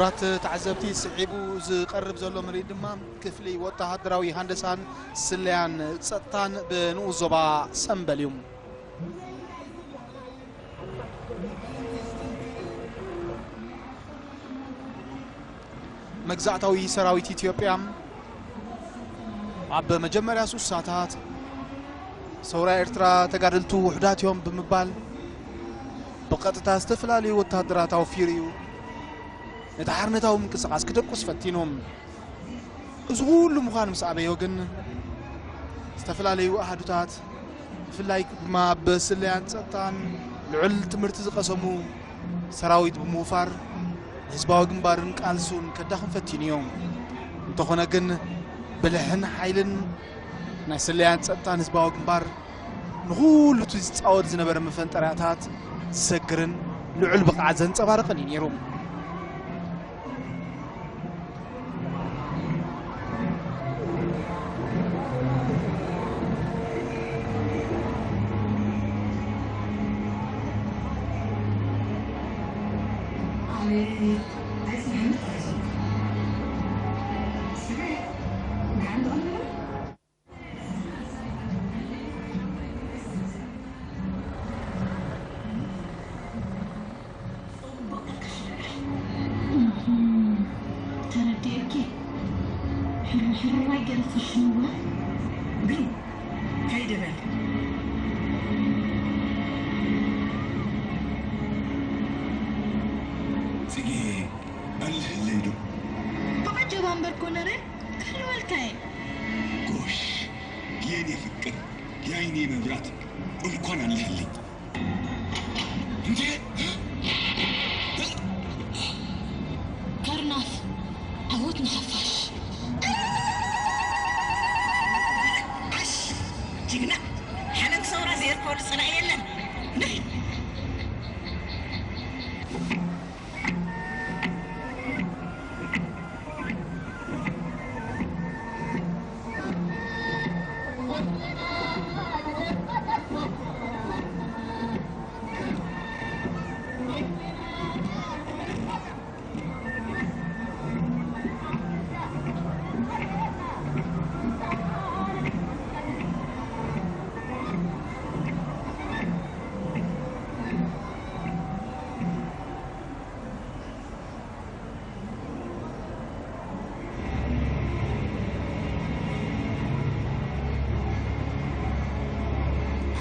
ራት ተዓዘብቲ ስዒቡ ዝቐርብ ዘሎ ምርኢት ድማ ክፍሊ ወተሃደራዊ ሃንደሳን ስለያን ጸጥታን ብንኡስ ዞባ ሰምበል እዩ። መግዛእታዊ ሰራዊት ኢትዮጵያ ኣብ መጀመርያ ሱሳታት ሰውራ ኤርትራ ተጋደልቱ ውሑዳት እዮም ብምባል ብቐጥታ ዝተፈላለዩ ወተሃደራት ኣውፊሩ እዩ ነቲ ሓርነታዊ ምንቅስቓስ ክደቁስ ፈቲኑ። እዚ ኩሉ ምዃኑ ምስ ኣበዮ ግን ዝተፈላለዩ ኣሃዱታት ብፍላይ ድማ ኣብ ስለያን ጸጥታን ልዑል ትምህርቲ ዝቐሰሙ ሰራዊት ብምውፋር ህዝባዊ ግንባርን ቃልሱን ከዳኽም ፈቲኑ እዩ። እንተኾነ ግን ብልሕን ሓይልን ናይ ስለያን ጸጥታን ህዝባዊ ግንባር ንኹሉ እቲ ዝጻወት ዝነበረ መፈንጠርያታት ዝሰግርን ልዑል ብቕዓት ዘንጸባርቕን እዩ ነይሩ። ተረዲኤኪ። ሕርሕራይ ገለ ፈሽንዋ ግን ከይድበል። ጽጌ፣ ኣለህለይ ዶ? ብዓጀባ እምበር ኮነረ፣ ክሕልወልካ እየ። ጎሽ፣ የኔ ፍቅር፣ የአይኔ መብራት፣ እንኳን ኣለህልኝ። እንዴ? ከርናፍ፣ ዓወት ንሓፋሽ። ዓሽ፣ ጅግና፣ ሓለንግ ሰውራ ዘየርኮ ዝጸላእ የለን። ነይ።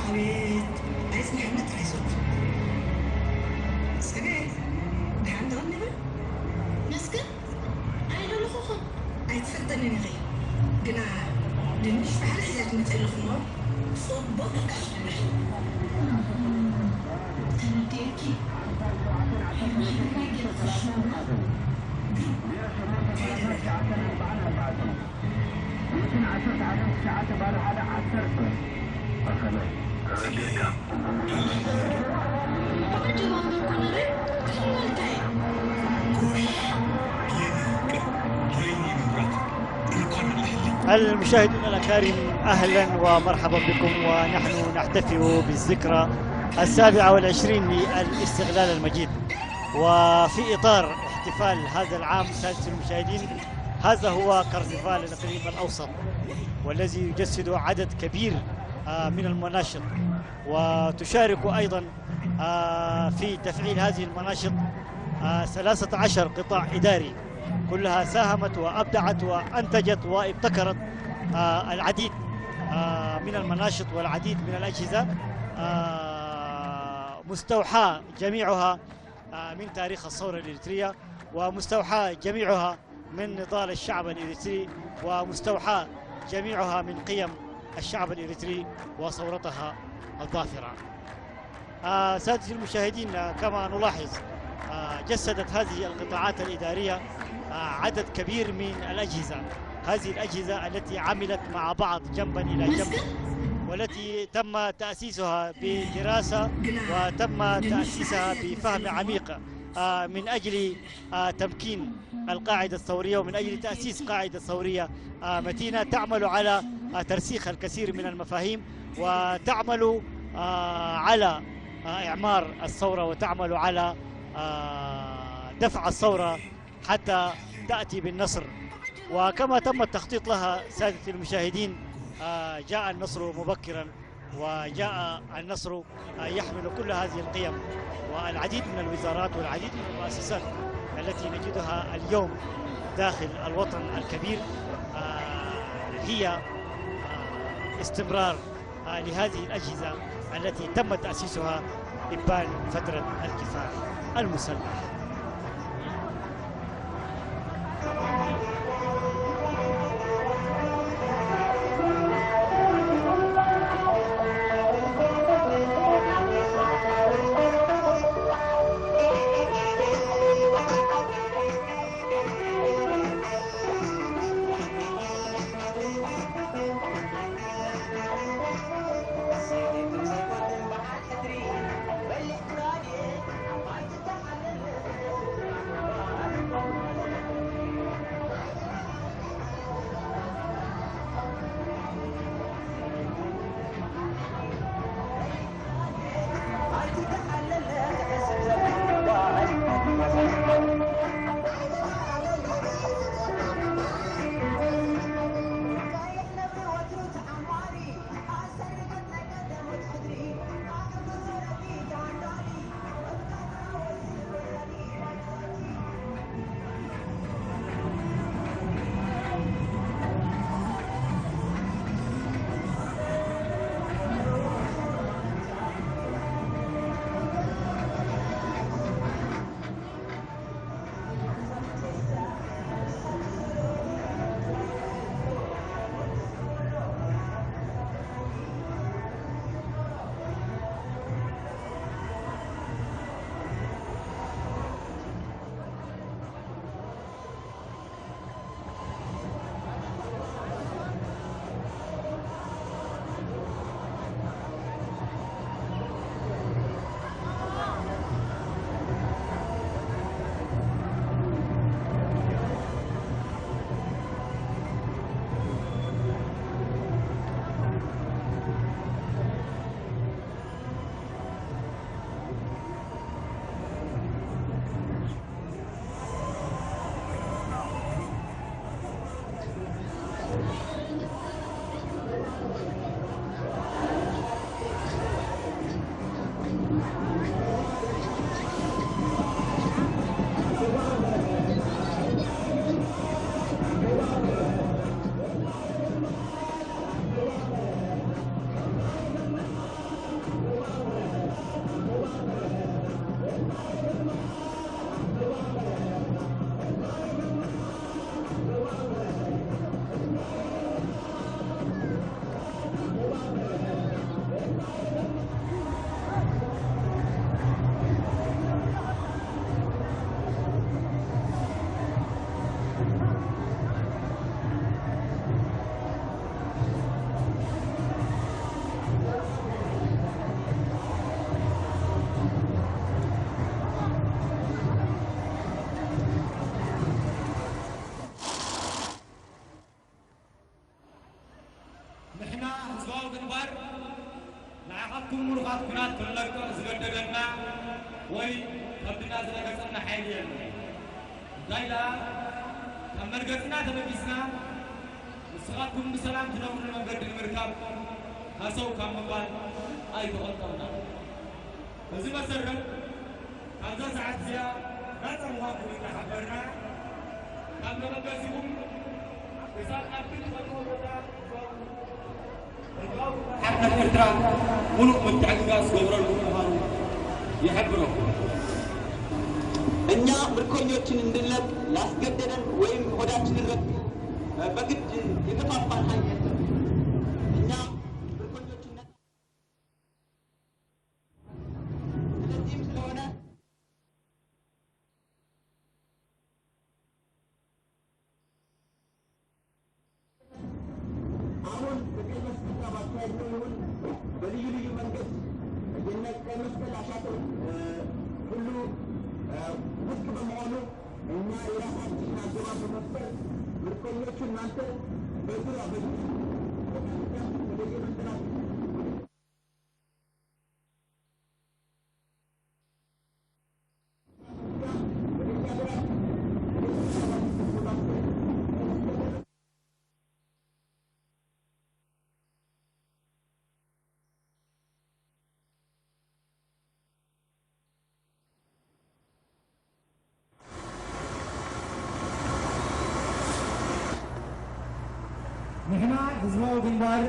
ኣቤት፣ ኣይጽንሐኒ ጥራይ ዞት። ሰበይ፣ ደሓን ትቕኒ ዶ? መስገን፣ ኣይደለኹኹን። ኣይትፈልጠንን ኢኺ። ግና ድንሽ ባሕሪ ሒዘ ትመጽእ ኣለኹ እሞ፣ ጽቡቕ ኢልካ ሽፍንሽ። ተረዲኤኪ። ሕርሕራይ ገለ ፈሽንዋ። ግን ከይደበለ። المشاهدون الأكارم، أهلًا ومرحبا بكم، ونحن نحتفل بالذكرى السابعة والعشرين للاستقلال المجيد. وفي إطار احتفال هذا العام، سادة المشاهدين، هذا هو كرنفال الإقليم الأوسط، والذي يجسد عدد كبير، آه، من المناشط، وتشارك أيضًا، آه، في تفعيل هذه المناشط، آه، ثلاثة عشر قطاع إداري، كلها ساهمت وأبدعت وأنتجت وابتكرت، آه، العديد، آه، من المناشط والعديد من الأجهزة، آه، مستوحاة جميعها، آه، من تاريخ الثورة الإريترية، ومستوحاة جميعها من نضال الشعب الإريتري، ومستوحاة جميعها من قيم الشعب الإريتري وثورتها الظافرة. آه، سادة المشاهدين، آه، كما نلاحظ، آه، جسدت هذه القطاعات الإدارية، آه، عدد كبير من الأجهزة. هذه الأجهزة التي عملت مع بعض جنبا إلى جنب، والتي تم تأسيسها بدراسة وتم تأسيسها بفهم عميق، آه، من أجل، آه، تمكين القاعدة الثورية ومن أجل تأسيس قاعدة ثورية، آه، متينة تعمل على، آه، ترسيخ الكثير من المفاهيم، وتعمل، آه، على، آه، إعمار الثورة، وتعمل على، آه، دفع الثورة حتى تأتي بالنصر. وكما تم التخطيط لها سادة المشاهدين، آه، جاء النصر مبكرا، وجاء النصر، آه، يحمل كل هذه القيم والعديد من الوزارات والعديد من المؤسسات التي نجدها اليوم داخل الوطن الكبير، آه، هي، آه، استمرار، آه، لهذه الأجهزة التي تم تأسيسها إبان فترة الكفاح المسلح. ንሕና ህዝባዊ ግንባር ንዓኻትኩም ምሩኻት ኲናት ክንለቅቕ ዝገደደና ወይ ከብድና ዝረገጸና ሓይሊ የለን። እንታይ ደኣ፣ ካብ መርገጽና ተበጊስና ንስኻትኩም ብሰላም ትነብሩሉ መንገዲ ንምርካብ ሃሰው ካብ ምባል ኣይተቖጠብናን። በዚ መሰረት፣ ካብዛ ሰዓት እዚኣ ናጻ ምዃንኩም እናሓበርና፣ ካብ መበገሲኹም ክሳብ ኣብቲ ትኸድዎ ቦታ ሓድነት ኤርትራ ምሉእ ምትዕግጋዝ ዝገብረልኩም ምዃኑ ይሕብረኩም። እኛ ምርኮኞችን እንድንለቅ ላስገደደን ወይም ሆዳችንን ረግጦ በግድ የገፋፋን ኃይል የለም። እኛ ምርኮኞችን ነን። ስለዚህም ስለሆነ አሁን በቀይ መስቀል ጋር ባካሄድነው ይሁን በልዩ ልዩ መንገድ የነ ቀይ መስቀል አሻጥር፣ እ፣ ሁሉ፣ እ፣ ውድቅ በመሆኑ እኛ የራሳችንን አገባብ በመፍጠር ምርኮኞቹ እናንተ በዙሪያ በዙሪያ ወደ የመንደራችሁ ንሕና ህዝባዊ ግንባር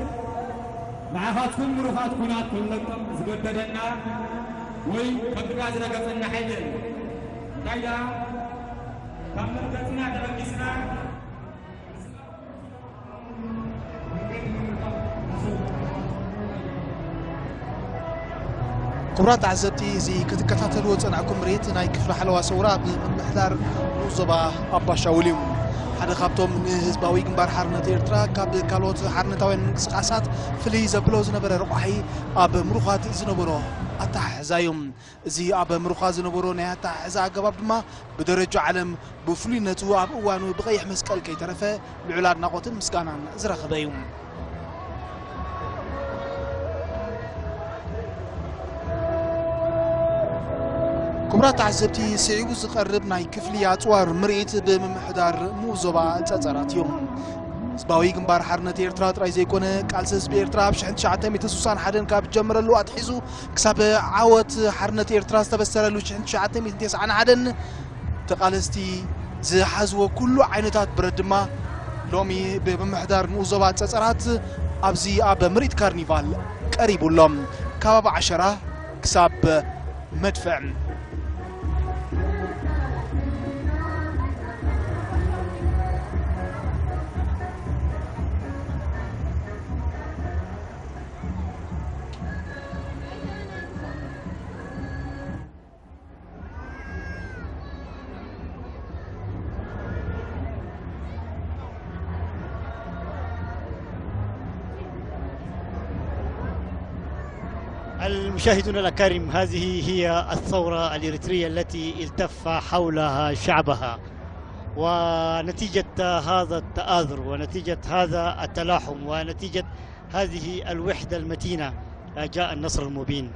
ንዓኻትኩም ምሩኻት ኲናት ክንለቅቕ ዝገደደና ወይ ከብድና ዝረገጸና ሓይሊ የለን። እንታይ ደኣ ካብ መርገጽና ተበጊስና ክቡራት ተዓዘብቲ፣ እዚ ክትከታተልዎ ዝጸናሕኩም ምርኢት ናይ ክፍሊ ሓለዋ ሰውራ ብምምሕዳር ንኡስ ዞባ ኣባሻውል እዩ። ሓደ ካብቶም ንህዝባዊ ግንባር ሓርነት ኤርትራ ካብ ካልኦት ሓርነታውያን ምንቅስቓሳት ፍልይ ዘብሎ ዝነበረ ረቋሒ ኣብ ምሩኻት ዝነበሮ ኣተሓሕዛ እዩ። እዚ ኣብ ምሩኻት ዝነበሮ ናይ ኣተሓሕዛ ኣገባብ ድማ ብደረጃ ዓለም ብፍሉይነቱ ኣብ እዋኑ ብቐይሕ መስቀል ከይተረፈ ልዑል ኣድናቖትን ምስጋናን ዝረኸበ እዩ። ክቡራት ተዓዘብቲ፣ ስዒቡ ዝቐርብ ናይ ክፍሊ ኣጽዋር ምርኢት ብምምሕዳር ንኡስ ዞባ ጸጸራት እዩ። ህዝባዊ ግንባር ሓርነት ኤርትራ ጥራይ ዘይኮነ፣ ቃልሲ ህዝቢ ኤርትራ ኣብ ሽሕን ትሽዓተ ሚእትን ስሳን ሓደን ካብ ዝጀመረሉ ኣትሒዙ ክሳብ ዓወት ሓርነት ኤርትራ ዝተበሰረሉ ሽሕን ትሽዓተ ሚእትን ተስዓን ሓደን ተቓለስቲ ዝሓዝዎ ኩሉ ዓይነታት ብረት ድማ ሎሚ ብምምሕዳር ንኡስ ዞባ ጸጸራት ኣብዚ ኣብ ምርኢት ካርኒቫል ቀሪቡ ኣሎ። ከባቢ ዓሸራ ክሳብ መድፍዕ። المشاهدون الأكارم، هذه هي الثورة الإريترية التي التف حولها شعبها، ونتيجة هذا التآزر ونتيجة هذا التلاحم ونتيجة هذه الوحدة المتينة، آه، جاء النصر المبين.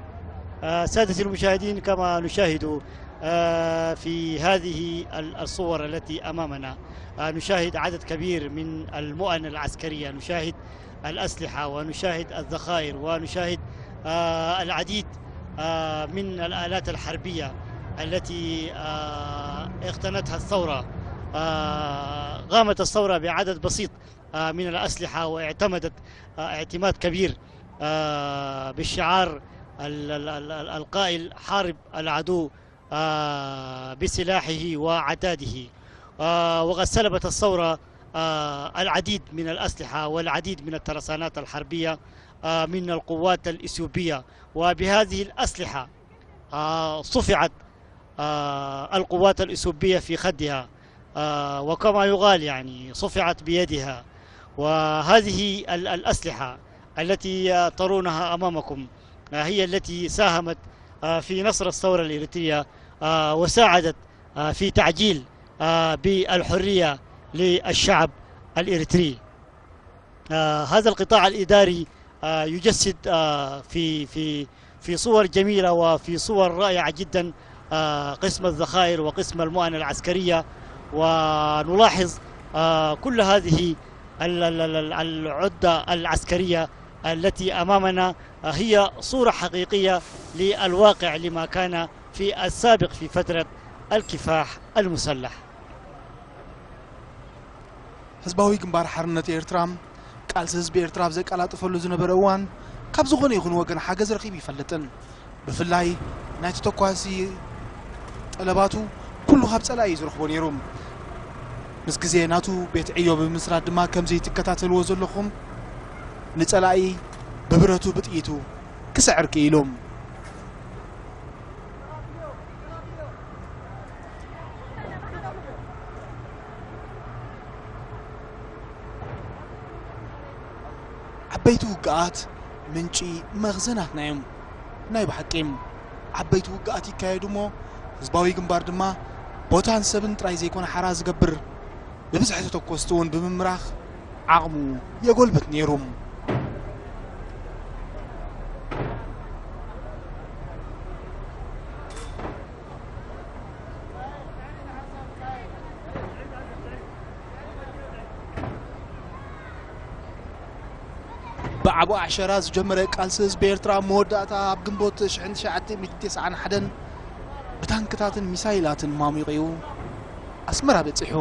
آه، سادتي المشاهدين، كما نشاهد، آه، في هذه ال-، الصور التي أمامنا، آه، نشاهد عدد كبير من المؤن العسكرية، نشاهد الأسلحة، ونشاهد الذخائر، ونشاهد، آه، العديد، آه، من الآلات الحربية التي، آه، اقتنتها الثورة. آه، قامت الثورة بعدد بسيط، آه، من الأسلحة، واعتمدت، آه، اعتماد كبير، آه، بالشعار ال-، ال-، ال-، ال-، القائل: "حارب العدو، آه، بسلاحه وعتاده". آه، وقد سلبت الثورة، آه، العديد من الأسلحة والعديد من الترسانات الحربية، آه، من القوات الإثيوبية، وبهذه الأسلحة، آه، صفعت، آه، القوات الإثيوبية في خدها، آه، وكما يقال، يعني، صفعت بيدها. وهذه ال-، الأسلحة التي، آه، ترونها أمامكم، آه، هي التي ساهمت، آه، في نصر الثورة الإريترية، آه، وساعدت، آه، في تعجيل، آه، بالحرية للشعب الإريتري. آه، هذا القطاع الإداري، آه، يجسد، آه، في في في صور جميلة وفي صور رائعة جدًا، آه، قسم الذخائر وقسم المؤن العسكرية، ونلاحظ، آه، كل هذه ال-، ال-، ال-، ال-، العدة العسكرية التي أمامنا، آه، هي صورة حقيقية للواقع لما كان في السابق في فترة الكفاح المسلح. ህዝባዊ ግንባር ሓርነት ኤርትራ ቃልሲ ህዝቢ ኤርትራ ኣብ ዘቀላጥፈሉ ዝነበረ እዋን ካብ ዝኾነ ይኹን ወገን ሓገዝ ረኺቡ ይፈልጥን። ብፍላይ ናይ ተተኳሲ ጠለባቱ ኩሉ ካብ ጸላኢ እዩ ዝረኽቦ ነይሩ። ምስ ግዜ ናቱ ቤት ዕዮ ብምስራት ድማ ከምዚ ትከታተልዎ ዘለኹም ንጸላኢ ብብረቱ ብጥይቱ ክስዕር ክኢሉ። ዓበይቲ ውግኣት ምንጪ መኽዘናትና እዮም። ናይ ብሓቂ ዓበይቲ ውግኣት ይካየዱ እሞ ህዝባዊ ግንባር ድማ ቦታን ሰብን ጥራይ ዘይኮነ ሓራ ዝገብር ብብዝሒ ተተኮስቲ እውን ብምምራኽ ዓቕሙ የጎልብት ነይሩ። ብዓቦ ዓሸራ ዝጀመረ ቃልሲ ህዝቢ ኤርትራ ኣብ መወዳእታ ኣብ ግንቦት ሽሕን ትሽዓተ ሚእትን ተስዓን ሓደን ብታንክታትን ሚሳይላትን ማሚቑ ኣስመራ በጺሑ።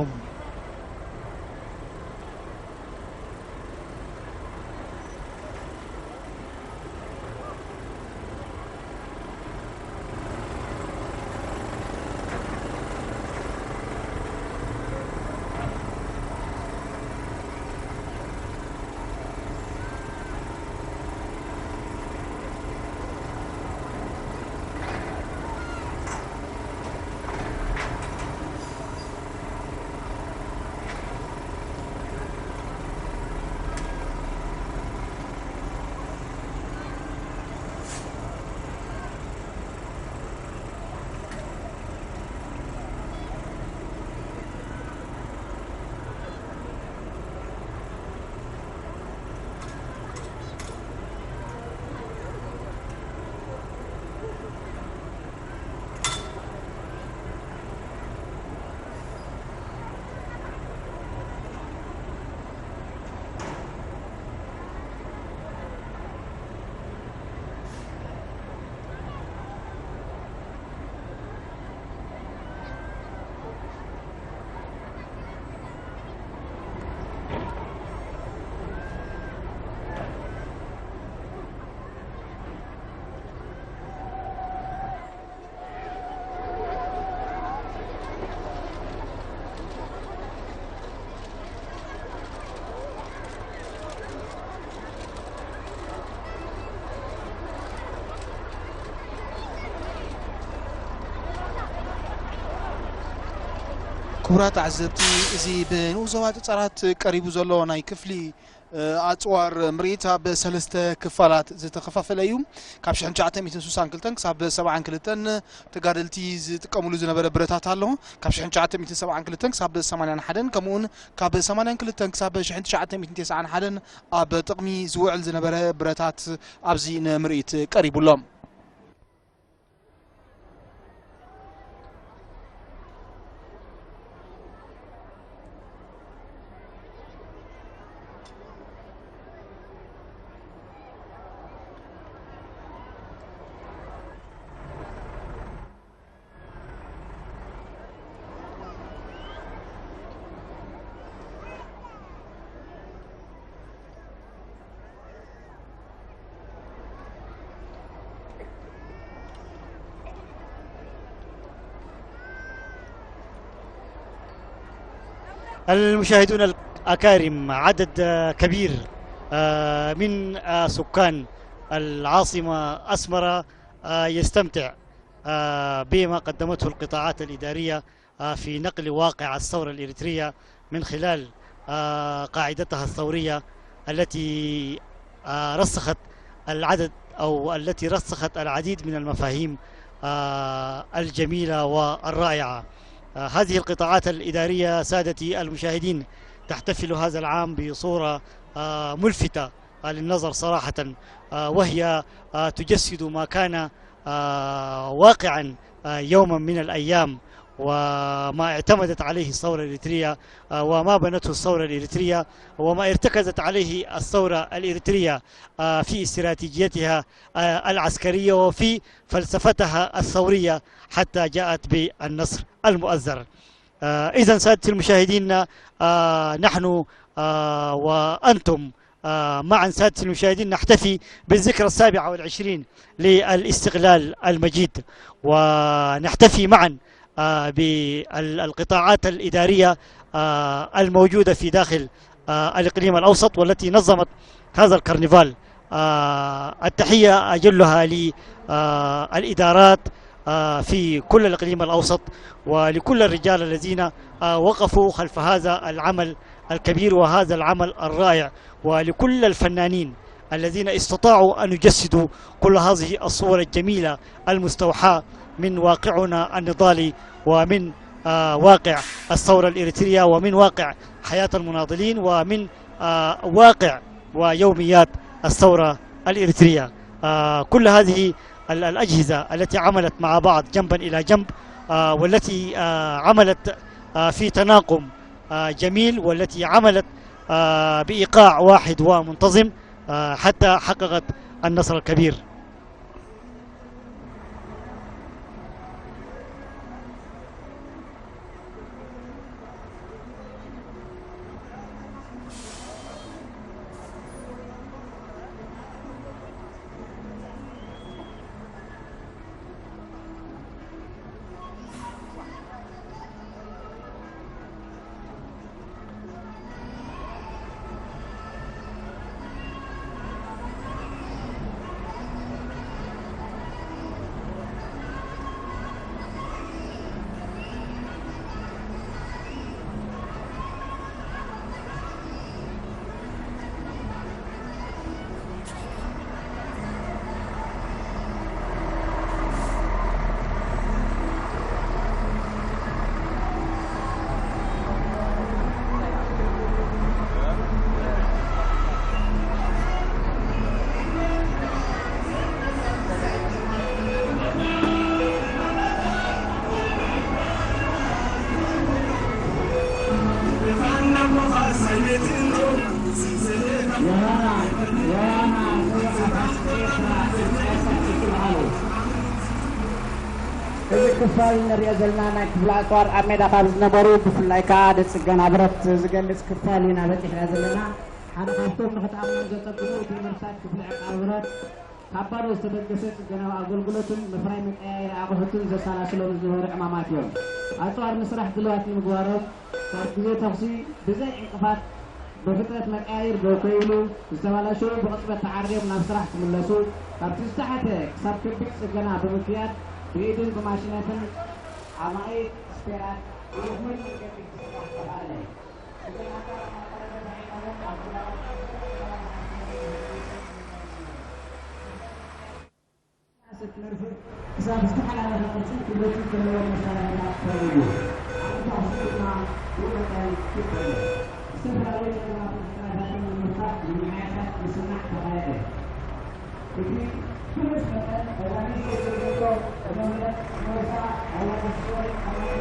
ክቡራት ተዓዘብቲ፣ እዚ ብንኡስ ዞባ ጸጸራት ቀሪቡ ዘሎ ናይ ክፍሊ፣ እ፣ ኣጽዋር ምርኢት ኣብ ሰለስተ ክፋላት ዝተኸፋፈለ እዩ። ካብ ሽሕን ትሽዓተ ሚእትን ስሳን ክልተን ክሳብ ሰብዓን ክልተን ተጋደልቲ ዝጥቀምሉ ዝነበረ ብረታት ኣሎ። ካብ ሽሕን ትሽዓተ ሚእትን ሰብዓን ክልተን ክሳብ ሰማንያን ሓደን፣ ከምኡውን ካብ ሰማንያን ክልተን ክሳብ ሽሕን ትሽዓተ ሚእትን ተስዓን ሓደን ኣብ ጥቕሚ ዝውዕል ዝነበረ ብረታት ኣብዚ ንምርኢት ቀሪቡ ኣሎ። المشاهدون الأكارم، عدد، آه، كبير، آه، من، آه، سكان العاصمة أسمرة، آه، يستمتع، آه، بما قدمته القطاعات الإدارية، آه، في نقل واقع الثورة الإريترية من خلال، آه، قاعدتها الثورية التي، آه، رسخت العدد أو التي رسخت العديد من المفاهيم، آه، الجميلة والرائعة. آه، هذه القطاعات الإدارية، سادتي المشاهدين، تحتفل هذا العام بصورة، آه، ملفتة، آه، للنظر صراحة، آه، وهي، آه، تجسد ما كان، آه، واقعا، آه، يوما من الأيام، وما اعتمدت عليه الثورة الإريترية، آه، وما بنته الثورة الإريترية، وما ارتكزت عليه الثورة الإريترية، آه، في استراتيجيتها، آه، العسكرية وفي فلسفتها الثورية حتى جاءت بالنصر المؤزر. آه، إذن سادة المشاهدين، آه، نحن، آه، وأنتم، آه، معا سادة المشاهدين نحتفي بالذكرى السابعة والعشرين للاستقلال المجيد، ونحتفي معا، آه، بالقطاعات الإدارية، آه، الموجودة في داخل، آه، الإقليم الأوسط والتي نظمت هذا الكرنفال. آه، التحية أجلها للإدارات، آه، في كل الإقليم الأوسط، ولكل الرجال الذين، آه، وقفوا خلف هذا العمل الكبير وهذا العمل الرائع، ولكل الفنانين الذين استطاعوا أن يجسدوا كل هذه الصور الجميلة المستوحاة من واقعنا النضالي، ومن، آه، واقع الثورة الإريترية، ومن واقع حياة المناضلين، ومن، آه، واقع ويوميات الثورة الإريترية. آه، كل هذه ال-، الأجهزة التي عملت مع بعض جنبا إلى جنب، آه، والتي، آه، عملت، آه، في تناغم، آه، جميل، والتي عملت، آه، بإيقاع واحد ومنتظم، آه، حتى حققت النصر الكبير. እዚ ክፋል እንሪኦ ዘለና ናይ ክፍሊ ኣጽዋር ኣብ ሜዳ ካብ ዝነበሩ፣ ብፍላይ ከኣ ንጽገና ብረት ዝገልጽ ክፋል ኢና በጺሕና ዘለና። ሓደ ካብቶም ንኽትኣምኖም ዘጸግሙ እቲ ምርሳት ክፍሊ ዕቃብ ብረት ካብ ባዶ ዝተበገሰ ጽገናዊ ኣገልግሎትን ምፍራይ መቀያየሪ ኣቑሑትን ዘሰላስሎም ዝነበሩ ዕማማት እዮም። ኣጽዋር ምስራሕ ድልዋት ንምግባሮም ካብ ግዜ ተኹሲ ብዘይ ዕንቅፋት ብፍጥነት መቀያየሪ ደው ከይብሉ፣ ዝተበላሸዉ ብቕጽበት ተዓርዮም ናብ ስራሕ ክምለሱ፣ ካብቲ ዝተሓተ ክሳብ ከቢድ ጽገና ብምክያድ ብኢድን ብማሽነትን ኣማኢት ስፔራት ክሳብ ዝተሓላለኸ ቅርጺ ክብደት ዘለዎ መሳርሒታት ተረኺቡ። ኣብ ተኽሲ ድማ ብመጠን ይበለ። ዝተፈላለዩ ጸገማትን ሕጽረታትን ንምፍታሕ ንምምሕያሻት ምስማዕ ተኻየደ። እቲ ብሉጽ መጠን ቀዳሚ ሴት ዝርከቦ ቅድመ-ምረቕ ሞሳ ኣዋጅ ስፖርት ኣብ ናይ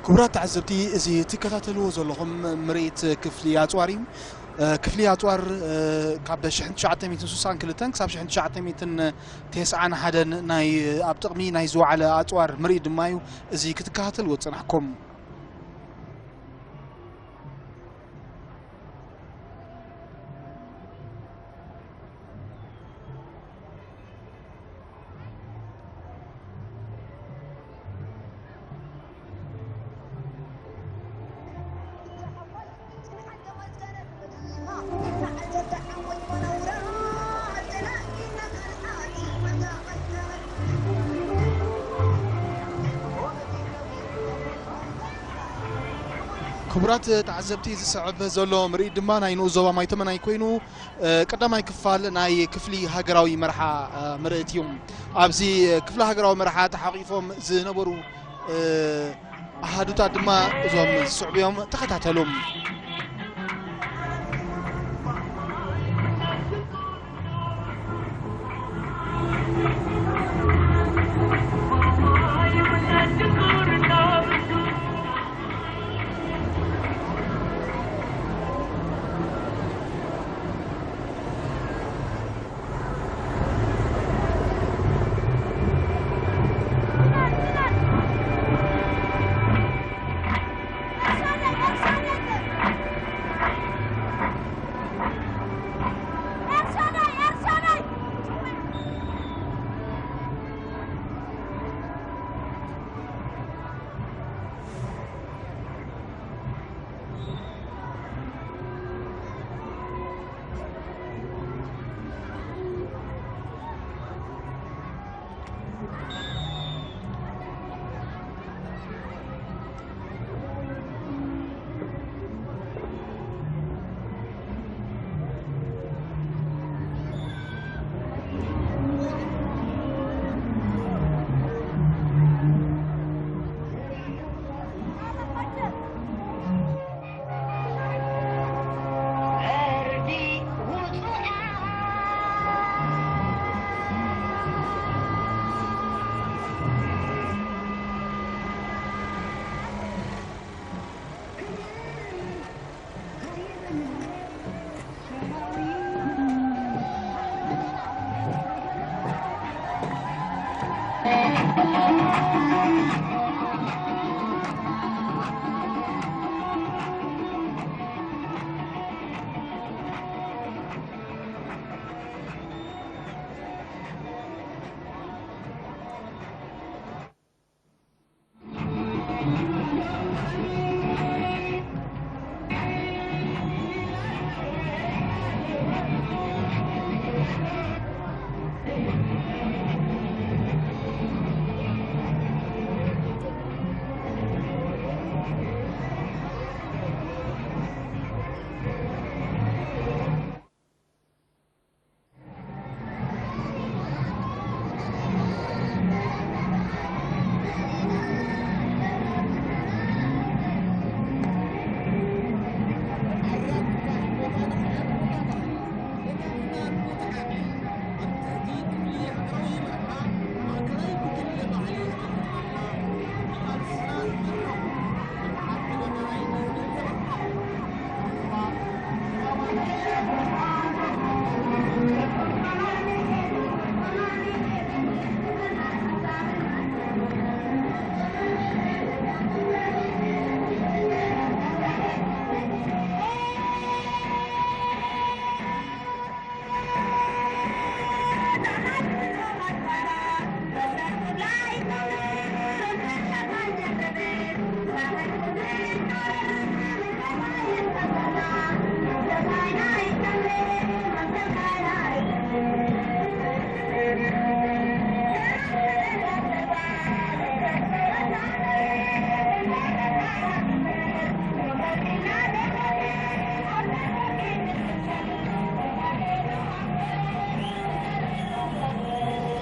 ክቡራት ተዓዘብቲ፣ እዚ ትከታተልዎ ዘለኹም ምርኢት ክፍሊ ኣጽዋር እዩ። እ፣ ክፍሊ ኣጽዋር፣ እ፣ ካብ ሽሕን ትሽዓተ ሚእትን ስሳን ክልተን ክሳብ ሽሕን ትሽዓተ ሚእትን ተስዓን ሓደን ናይ፣ ኣብ ጥቕሚ ናይ ዝወዓለ ኣጽዋር ምርኢት ድማ እዩ። እዚ ክትከታተልዎ ዝጸናሕኩም። ክቡራት ተዓዘብቲ፣ ዝስዕብ ዘሎ ምርኢት ድማ ናይ ንኡስ ዞባ ማይተመናይ ኮይኑ፣ እ፣ ቀዳማይ ክፋል ናይ ክፍሊ ሃገራዊ መርሓ፣ እ፣ ምርኢት እዩ። ኣብዚ ክፍሊ ሃገራዊ መርሓ ተሓቒፎም ዝነበሩ፣ እ፣ ኣሃዱታት ድማ እዞም ዝስዕቡ እዮም። ተኸታተሉ።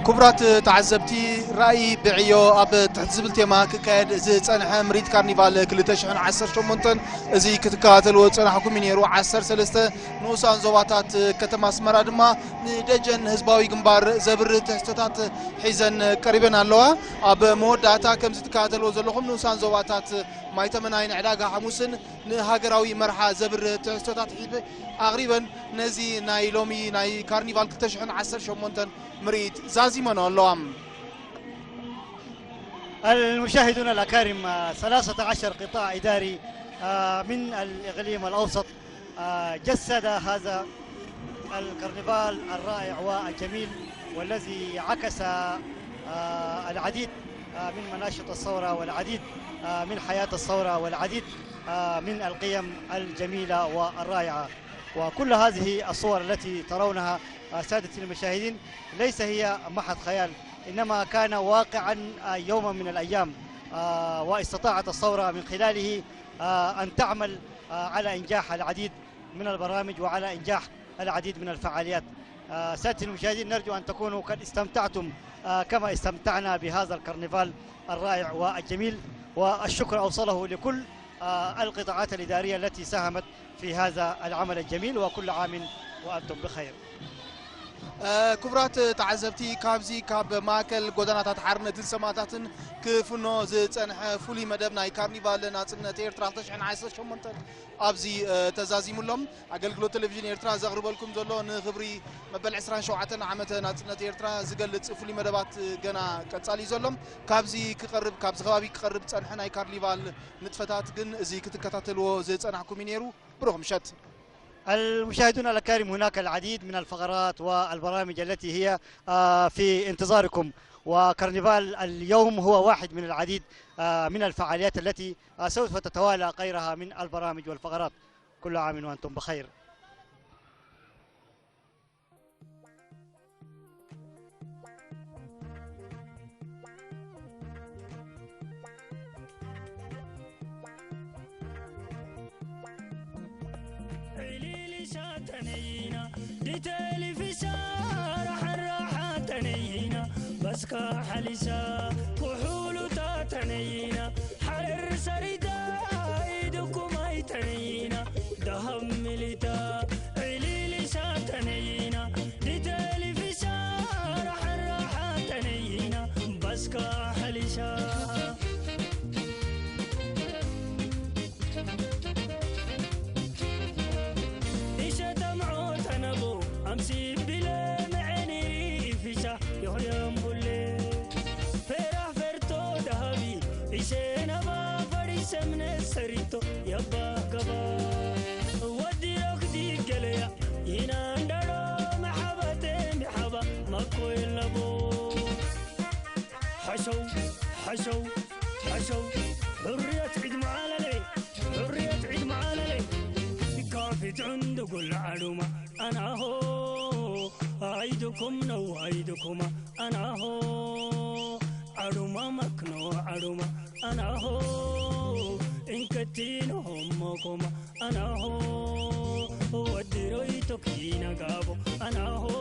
ክቡራት ተዓዘብቲ፣ ራእይ ብዕዮ ኣብ ትሕቲ ዝብል ቴማ ክካየድ ዝጸንሐ ምርኢት ካርኒቫል ክልተ ሽሕን ዓሰርተ ሸሞንተን፣ እዚ ክትከታተልዎ ዝጸናሕኩም እዩ ነይሩ። ዓሰርተ ሰለስተ ንኡሳን ዞባታት ከተማ ኣስመራ ድማ ንደጀን ህዝባዊ ግንባር ዘብርህ ትሕዝቶታት ሒዘን ቀሪበን ኣለዋ። ኣብ መወዳእታ፣ ከምዚ ትከታተልዎ ዘለኹም፣ ንኡሳን ዞባታት ማይተመናይን ዕዳጋ ሓሙስን ንሃገራዊ መርሓ ዘብርህ ትሕዝቶታት ሒዘ ኣቕሪበን፣ ነዚ ናይ ሎሚ ናይ ካርኒቫል ክልተ ሽሕን ዓሰርተ ሸሞንተን ምርኢት ዛዚመንኦ ኣለዋ። المشاهدون الأكارم، آه، ثلاثة عشر قطاع إداري، آه، من الإقليم الأوسط، آه، جسد هذا الكرنفال الرائع والجميل، والذي عكس، آه، العديد، آه، من مناشط الثورة، والعديد، آه، من حياة الثورة، والعديد، آه، من القيم الجميلة والرائعة. وكل هذه الصور التي ترونها، آه، سادة المشاهدين، ليس هي محض خيال، إنما كان واقعا، آه، يوما من الأيام، آه، واستطاعت الثورة من خلاله، آه، أن تعمل، آه، على إنجاح العديد من البرامج وعلى إنجاح العديد من الفعاليات. آه، سادة المشاهدين، نرجو أن تكونوا قد استمتعتم، آه، كما استمتعنا بهذا الكرنفال الرائع والجميل، والشكر أوصله لكل، آه، القطاعات الإدارية التي ساهمت في هذا العمل الجميل، وكل عام وأنتم بخير. ክቡራት ተዓዘብቲ፣ ካብዚ ካብ ማእከል ጎደናታት ሓርነትን ሰማእታትን ክፍኖ ዝጸንሐ ፍሉይ መደብ ናይ ካርኒቫል ናጽነት ኤርትራ ክልተ ሽሕን ዓሰርተ ሸሞንተን ኣብዚ ተዛዚሙ ኣሎ። ኣገልግሎት ቴሌቪዥን ኤርትራ ዘቕርበልኩም ዘሎ ንኽብሪ መበል ዕስራን ሸውዓተን ዓመተ ናጽነት ኤርትራ ዝገልጽ ፍሉይ መደባት ገና ቀጻሊ እዩ ዘሎ። ካብዚ ክቐርብ፣ ካብዚ ከባቢ ክቐርብ ዝጸንሐ ናይ ካርኒቫል ንጥፈታት ግን እዚ ክትከታተልዎ ዝጸናሕኩም እዩ ነይሩ። ብሩኽ ምሸት። المشاهدون الأكارم، هناك العديد من الفقرات والبرامج التي هي، آه، في انتظاركم، وكرنفال اليوم هو واحد من العديد، آه، من الفعاليات التي، آه، سوف تتوالى غيرها من البرامج والفقرات. كل عام وأنتم بخير. Ililisa tanayina, dita ilifisa, raxan raxa tanayina, baska xalisa, kuxuluta tanayina, xarir sarita, idukuma itanayina, dahab milita, ililisa tanayina, dita ilifisa, raxan raxa tanayina, baska xalisa. Isha tamco tanabo, amsi bile ma'aniri ifisa, yohyam bulle. Ferah ferto dahabi, ishe naba fari semne sarito, yabba gaba. Wadi rokdi geleya, inandaro mahabate mihaba, mako elabo. Hashaw, hashaw, hashaw, hurriyat Eid Maalale, hurriyat Eid Maalale. Kafit undu gul aduma, anaho, aidukum no aidukuma, anaho, aduma makno aduma, anaho, inkatino mokoma, anaho, wadiro itokina gabo, anaho,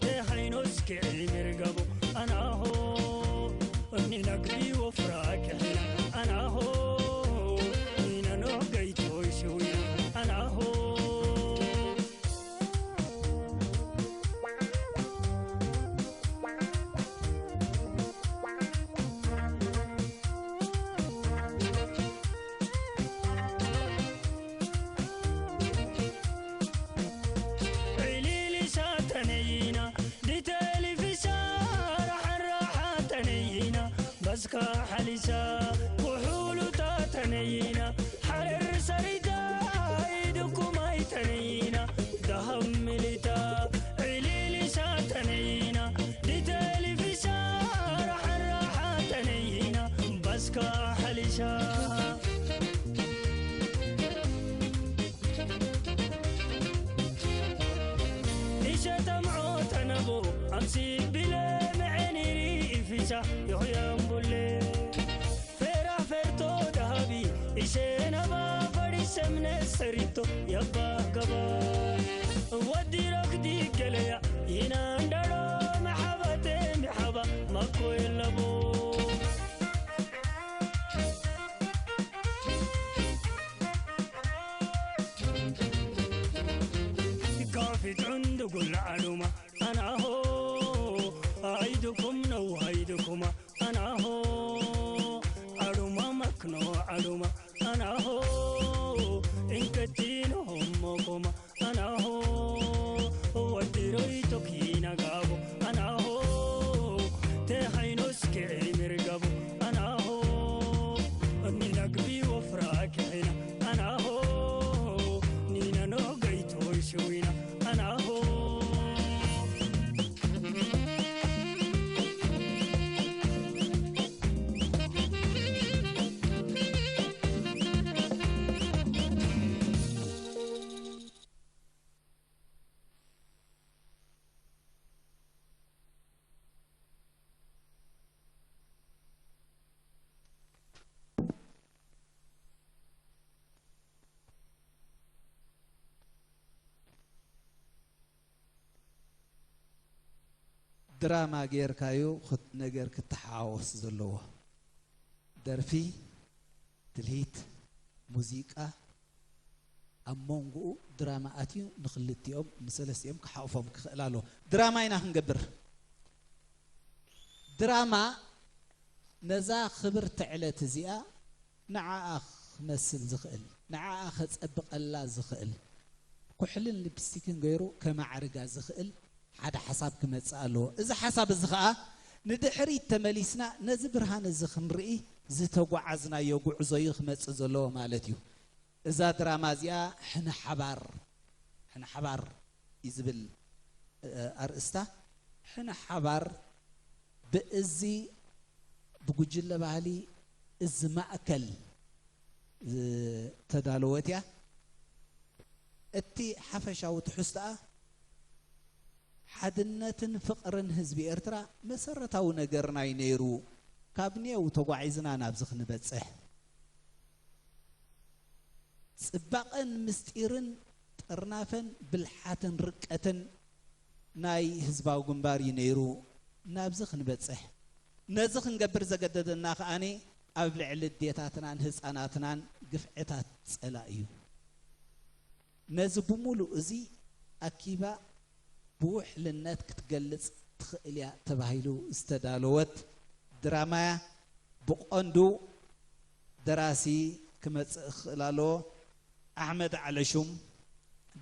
te hainos ke mirgabo, anaho, ni nagri wofra ke, anaho, ni nano gaito ishuya, anaho. Ililisa tanayina, dita ilifisa, raxan raxa tanayina, baska xalisa, kuxuluta tanayina, xarir sarita, idukuma itanayina, dahab milita, ililisa tanayina, dita ilifisa, raxan raxa tanayina, baska xalisa. Isha tamco tanabo, amsi bile ma'aniri ifisa, yohyam bulle. Ferah ferto dahabi, ishe naba fari semne sarito, yabba gaba. Wadi rokdi geleya, inandaro mahabate Coffee tun dugul aluma anaho aidukum no aidukuma anaho aluma makno aluma anaho inkatino mokoma anaho wadiroi tokina gabo anaho te hainos ke mirgabo anaho ninagbi wofra kehina anaho nina no gaito showina anaho ድራማ ጌርካዩ ነገር ክተሓዋወስ ዘለዎ። ደርፊ፣ ትልሂት፣ ሙዚቃ ኣብ መንጎኡ ድራማ ኣትዩ ንክልቲኦም ንሰለስቲኦም ክሓቑፎም ክኽእል ኣለዎ። ድራማ ኢና ክንገብር። ድራማ ነዛ ክብርቲ ዕለት እዚኣ ንዓኣ ክመስል ዝኽእል፣ ንዓኣ ከጸብቐላ ዝኽእል፣ ኩሕልን ሊፕስቲክን ገይሩ ከማዕርጋ ዝኽእል ሓደ ሓሳብ ክመጽእ ኣለዎ። እዚ ሓሳብ እዚ ኸኣ ንድሕሪት ተመሊስና ነዚ ብርሃን እዚ ክንርኢ ዝተጓዓዝናዮ ጉዕዞ እዩ ክመጽእ ዘለዎ ማለት እዩ። እዛ ድራማ እዚኣ ሕነ ሓባር፣ ሕነ ሓባር እዩ ዝብል ኣርእስታ። ሕነ ሓባር ብእዚ ብጉጅለ ባህሊ እዚ ማእከል ዝተዳለወት እያ። እቲ ሓፈሻዊ ትሕዝቶኣ ሓድነትን ፍቕርን ህዝቢ ኤርትራ መሰረታዊ ነገርና እዩ ነይሩ። ካብ ኔው ተጓዒዝና ናብዚ ክንበጽሕ ጽባቐን ምስጢርን ጥርናፈን ብልሓትን ርቀትን ናይ ህዝባዊ ግንባር እዩ ነይሩ ናብዚ ክንበጽሕ። ነዚ ክንገብር ዘገደደና ከኣኒ ኣብ ልዕሊ ኣዴታትናን ህጻናትናን ግፍዕታት ጸላእ እዩ። ነዚ ብምሉእ እዚ ኣኪባ ብውሕልነት ክትገልጽ ትኽእል እያ ተባሂሉ ዝተዳለወት ድራማያ ብቐንዱ ደራሲ ክመጽእ ክኽእል ኣለዎ። ኣሕመድ ዓለሹም፣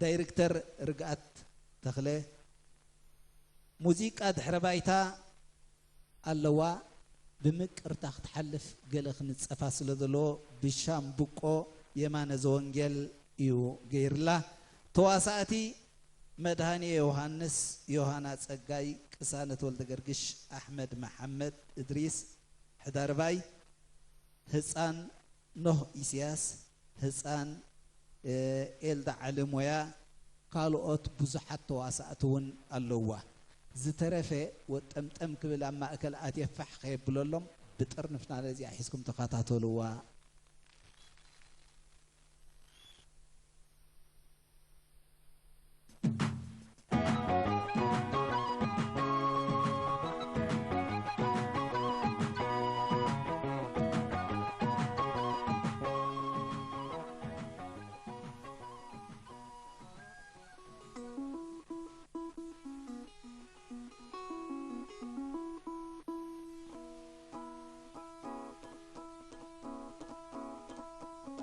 ዳይሬክተር ርግኣት ተኽለ፣ ሙዚቃ ድሕረ ባይታ ኣለዋ። ብምቅርታ ክትሓልፍ ገለ ክንጸፋ ስለ ዘለዎ ብሻምብቆ የማነ ዘወንጌል እዩ ገይርላ። ተዋሳእቲ መድሃኔ ዮሃንስ፣ ዮሃና ጸጋይ፣ ቅሳነት ወልደገርግሽ፣ ኣሕመድ መሓመድ እድሪስ፣ ሕዳርባይ፣ ህጻን ኖህ ኢስያስ፣ ህጻን ኤልዳ ዓሊ ሞያ፣ ካልኦት ብዙሓት ተዋሳእቲ እውን ኣለውዋ። ዝተረፈ ወጠምጠም ክብል ኣብ ማእከል ኣትየ ፋሕ ከየብለሎም ብጥርንፍ ናለዚኣ ሒዝኩም ተኸታተልዋ።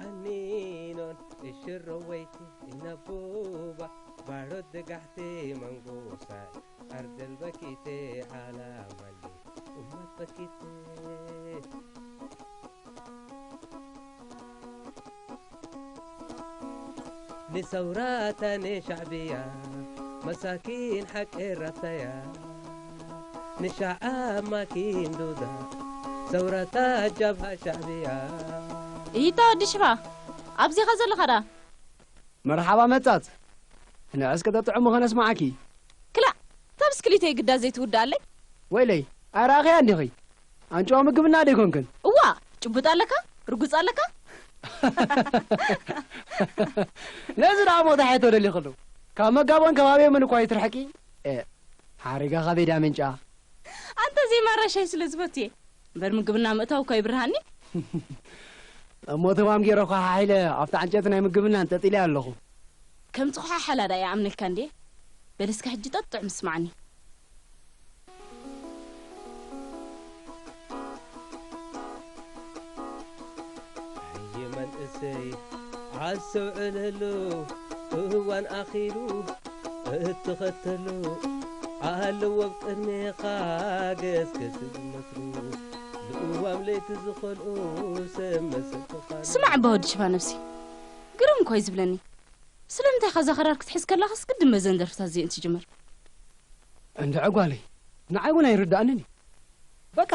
ኣኒኖን እሽሮ ወይቲ ኢነቡባ ባሮ ደጋሕቲ መንጎሳይ ኣርደል በኪቴ ዓላማሊ ኡመት በኪቴ ንሰውራታ ንሻዕብያ መሳኪን ሓቂ ራብታያ ንሻዓ ማኪን ዱዳ ሰውራታ ጃብሃ ሻዕብያ። እይታ ወዲ ሽፋ ኣብዚኻ ዘለኻ ዳ? መርሓባ መጻት። ንዕስ ከተጥዕሙ ከነስማዓኪ። ክላእ እታ ብስክሊተይ ግዳ ዘይትውድኣለይ። ወይለይ ኣይረኣኽያ እንዲኺ? ኣንጭዋ ምግብና ዶ ኣይኮንክን? እዋ ጭቡጥ ኣለካ ርጉጽ ኣለካ። ነዚ ደኣ ሞታ ሕቶ ደሊኽሉ ካብ መጋቦን ከባቢኦምን እኳ ይትርሕቂ። ኤእ ሓሪጋ ካበይ ድያ ምንጫ? ተዘይማራ ሻሂ ስለ ዝፈትየ እምበር ምግብና ምእታው እኳ ይብርሃኒ። እሞ ተማም ገይረ ኳሓሒለ ኣብቲ ዕንጨይቲ ናይ ምግብና እንጠጢለ ኣለኹ። ከምቲ ኳሓሓላ ዳ ይኣምነልካ እንዴ? በል እስከ ሕጂ ጠጥዑ ምስማዕኒ። ኣየ መንእሰይ ኣስተውዕለሉ፣ እዋን ኣኺሉ እትኸተሉ ኣለዎ ኣብ ቅድሜኻ ገስገስ ዝመስሉ ልእዋም ለይቲ ዝኸልኡ ሰብ መሰልትኻ ስማዕ እባ ወዲ ሽፋ ነብሲ፣ ግርም እኳ እዩ ዝብለኒ። ስለምንታይ ኢኻ እዛ ኸራር ክትሕዝ ከለኻስ ግድን በዘን ደርፍታት እዚአን ትጅምር? እንድዒ ጓለይ፣ ንዓይ እውን ኣይርድኣንን እዩ። በቃ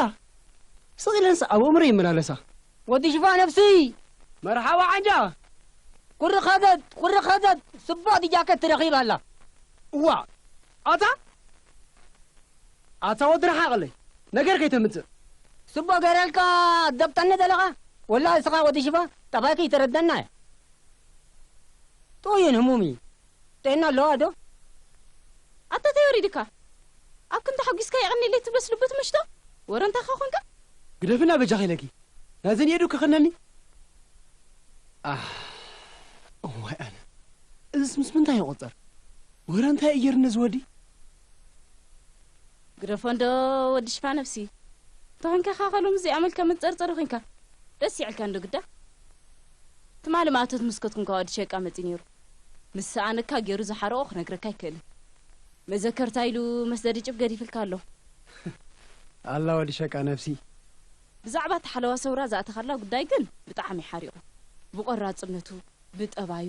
ስቕ ኢለንስ ኣብ ኣእምሮይ ይመላለሳ። ወዲ ሽፋ ነብሲ መርሓባ ዓንጃ። ቁሪ ኸደድ ቁሪ ኸደድ ጽቡቕ ጃኬት ትረኺባ ኣላ። እዋ ኣታ ኣታ ወዲ ረሓቕለይ፣ ነገር ከይተምጽእ። ጽቡቕ ገይረልካ ደብጠኒ ዘለኻ። ወላ እስኻ ወዲ ሽፋ ጠባይኪ ይተረደና እያ። ጥኡይን ህሙም እዩ። ጥዕና ኣለዋ ዶ? ኣታ ተይ ወሪድካ። ኣብ ክንዲ ሓጒስካ የቐንየለይ ትብለስ ልቡ ትመሽቶ? ወረንታኻ ኾንካ? ግደፍና በጃኺ ኢለኪ። ናይዘን የዱ ክኸነኒ። ኣህ፣ እዋይ ኣነ። እዝስ ምስ ምንታይ ይቑጸር? ወረ እንታይ እዩ ገይሩኒ እዚ ወዲ? ግደፎ እንዶ ወዲ ሽፋ ነብሲ። ተኾንካ ኻኸሎም እዚኣ መልካ መጸርጸሪ ኾንካ። ደስ ይዕልካ እንዶ ግዳ። ትማሊ ማእቶት ምስ ከትኩንካ ወዲ ሸቃ መጺ ነይሩ። ምስ ሰኣነካ ገይሩ ዝሓረቆ ክነግረካ ኣይክእልን። መዘከርታ ኢሉ መስደዲ ጭብ ገዲፍልካ ኣሎ። ኣላ ወዲ ሸቃ ነብሲ። ብዛዕባ እቲ ሓለዋ ሰውራ ዝኣተኻላ ጉዳይ ግን ብጣዕሚ ሓሪቑ። ብቆራጽነቱ፣ ብጠባዩ፣